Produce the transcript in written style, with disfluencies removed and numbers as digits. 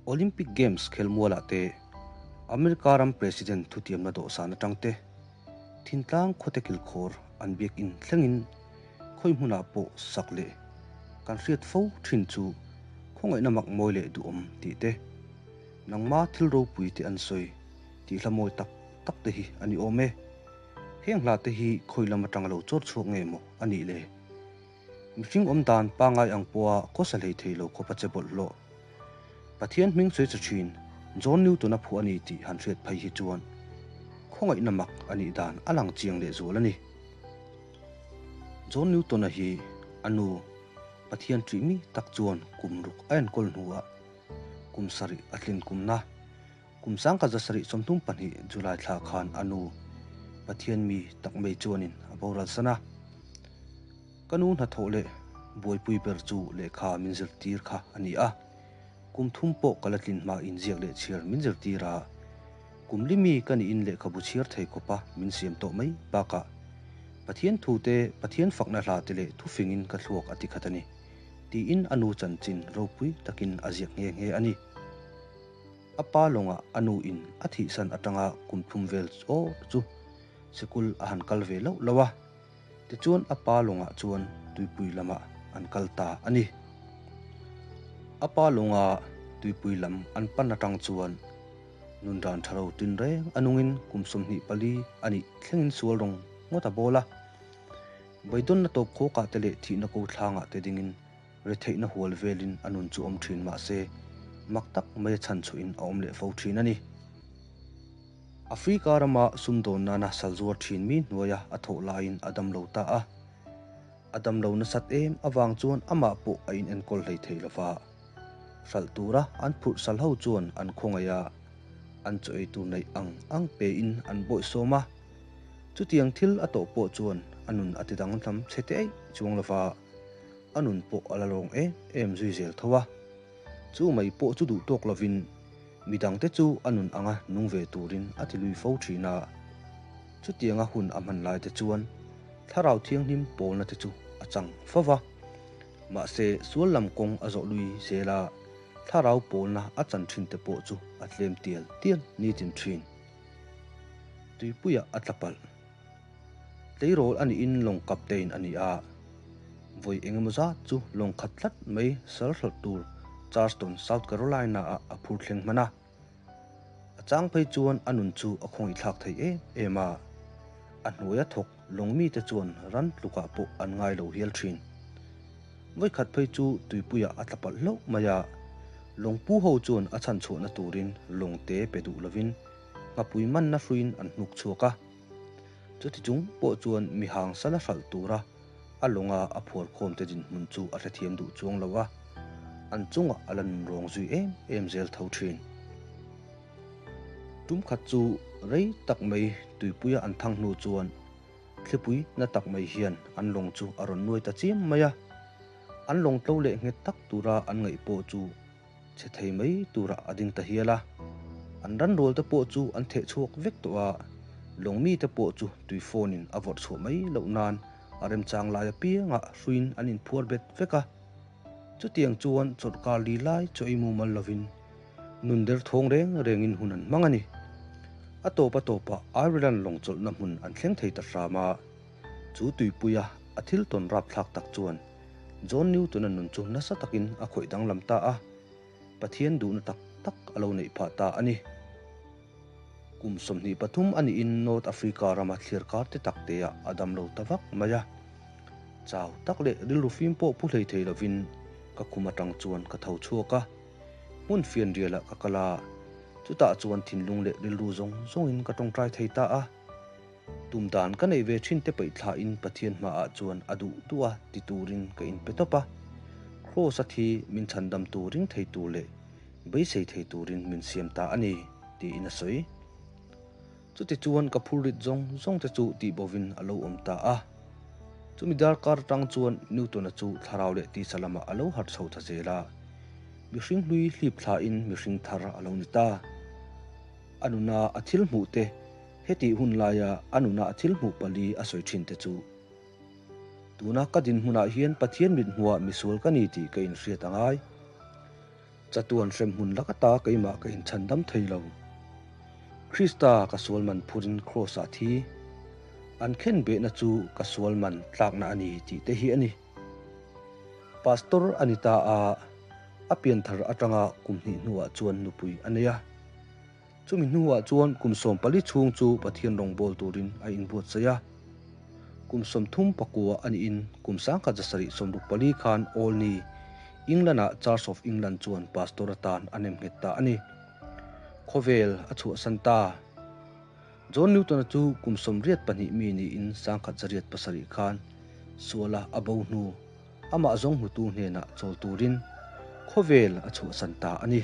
Olympic Games khelmualah te, America ram President thutiamna dawhsan atang te, Thintlang khawte kilkhawr an biakinn thlengin khawi hmunah pawh sak leh kan hriat fo thin chu khawngaihna mak mawi leh duhawm tih te, nangma thil ropui te an sawi tih hla mawi tak tak te hi a ni awm e. Heng hla te hi khawi lam atanga lo chawr chhuak nge maw a nih le? Mihring awm dan pangai ang pawha khawsa hlei thei lo khawp a che bawlhhlawh. Pathian hming sawi cha thin John Newton-a phuah a ni tih han hriat phei hi chuan khawngaihna mak a nih dan a lang chiang leh zual a ni. John Newton-a hi a nu Pathian ṭih mi tak chuan kum ruk a enkawl hnuah kum sarih a tlin kumna Kum 1732 July thla khan a nu, Pathian mi tak mai chuanin a boral san a. Ka nu hnathawh leh buaipui ber chu lehkha min zirtir kha a ni a. Kum thum pawh ka la tlin hma in ziak leh chhiar min zirtir a. Kum li mi ka niin lehkhabu chhiar thei khawpa min siam tawh mai bakah Pathian thute, Pathian fakna hla te leh thufingin ka thluak a tikhat a ni, tiin a nu chanchin ropui takin a ziak nghe nghe a ni. A pa lawngah a nu in a thihsan atanga kum thum vel aw chu sikul a han kal ve loh loh a, tichuan a pa lawngah chuan tuipui lamah an kal ta a ni. A pa lawnga tuipui lam an pan atang chuan nun dan tha lo tin reng a nungin kum 24 a nih thlengin sual rawng ngawt a bawl a. Beidawnna tawp khawkah te leh thihna ko thlangah te dingin Retheihna hual velin a nun chu awm thin mah se, mak tak mai a chhan chhuahin a awm leh fo thin a ni. Africa rama sumdawn nana sal zuar thin mi hnuaia a thawh laiin a dam lo ta a. A dam lo nasat em avang chuan amah pawh a inenkawl hlei thei lo va. Hralh tura an phurh sal ho chuan an khawngaih a, an chaw ei tur neih ang ang pein an bawihsawm a. Chutiang thil a tawh pawh chuan a nun a tidanglam chhe teh eih chuang lo va. A nun pawh a la lawng em em zui zel tho a, chu mai pawh chu duh tawk lovin midangte chu a nun anga nung ve turin a ti lui fo thin a. Chutianga hun a hman laite chuan Thlarau Thianghlim pawlna te chu a chang fo va. Mahse sual lam kawng a zawh lui zel a, Thlarau pawlna a chan thin te pawh chu a tlem tial tial nitin thin. Tuipuiah a tla palh. Tleirawl a niin lawng captain a ni a, vawi engemaw zat chu lawng khat tlat mai sal hralh tur Charleston, South Carolina ah a phur thleng hman a. A chang phei chuan a nun chu a khawngaihthlak thei em em a, a hnuaia thawk lawng mite chuan ran tlukah pawh an ngai lo hial thin. Vawikhat phei chu tuipuiah a tla palh hlauh mai a, lawngpu ho chuan a chhanchhuahna turin lawngte pe duh lovin nghapui manna hruiin an hnuk chhuak a. Chuti chung pawh chuan mi hang sala hralh tura a lawnga a phuar khawmte dinhmun chu a hrethiam duh chuang lo a, an chungah a la nun rawng zui em em zel tho thin. Tum khat chu rei tak mai tuipuia an thang hnu chuan thlipui na tak mai hian an lawng chu a rawn nuai ta chiam mai a, an lawng tlo leh nghet tak tura an ngaih pawh chu Chhe thei mai turah a ding ta hial a, an ranrual te pawh chu an theh chhuak vek tawh a, lawng mi te pawh chu tui phone in a vawrh chhuah mai loh nan a remchang lai apiangah hruiin an inphuar bet vek a. Chutiang chuan chawlhkar li lai chaw ei mumal lovin nun der thawng reng rengin hun an hmang a ni. A tawp a tawpah Ireland lawng chawlhna hmun an thleng thei ta hram a, chu tuipuia a thil tawn rapthlak tak chuan John Newton-a nun chu nasa takin a khawih danglam ta a, Pathian duhna tak tak a lo neih phah ta a ni. Kum 23 a nihin North Africa rama thlir kar te tak teah a dam lo ta vak mai a. Chau tak leh rilru fim pawh pu hlei thei lovin ka khum atang chuan ka tho chhuak a, hmun fianrialah ka kal a, chutah chuan thinlung leh rilru zawng zawngin ka tawngtai thei ta a. Tum dan ka neih ve thin te paih thlain Pathian hmaah chuan a duh duh a ti turin ka inpe tawp a. Kraws a thi min chhandam tur ring thei tur leh beisei thei turin min siam ta a ni, tiin a sawi. Chuti chuan ka phurrit zawng zawng te chu tihbovin a lo awm ta a. Chumi darkar atang chuan Newton-a chu thlarau leh tisa lamah a lo harh chho ta zel a. Mihring hlui hlip thlain mihring thar a lo ni ta. A nuna a thil hmuh te Hetih hun laia a nuna a thil hmuh pali a sawi thin te chu, Tuna ka dinhmunah hian Pathian mit hmuah misual ka ni tih ka inhriat a ngai. Chatuan hremhmun lak ata keimah ka inchhandam thei lo. Krista ka sual man phurin Kraws-ah thi an khenbehna chu ka sual man tlakna a ni tih te hi a ni. Pastor a ni ta a, a pianthar atanga kum hnih hnuah chuan nupui a nei a. Chumi hnuah chuan kum 14 chhung chu Pathian rawngbâwl turin a inbuatsaih a. Kum 34 a nihin kum 1764 khan Olney, England-ah Church of England chuan pastor atan a nemnghet ta a ni. Khawvel a chhuahsan ta. John Newton-a chu kum 82 mi niin 1807 khan suala a bo hnu amah zawng hmutu hnenah chawl turin khawvel a chhuahsan ta a ni.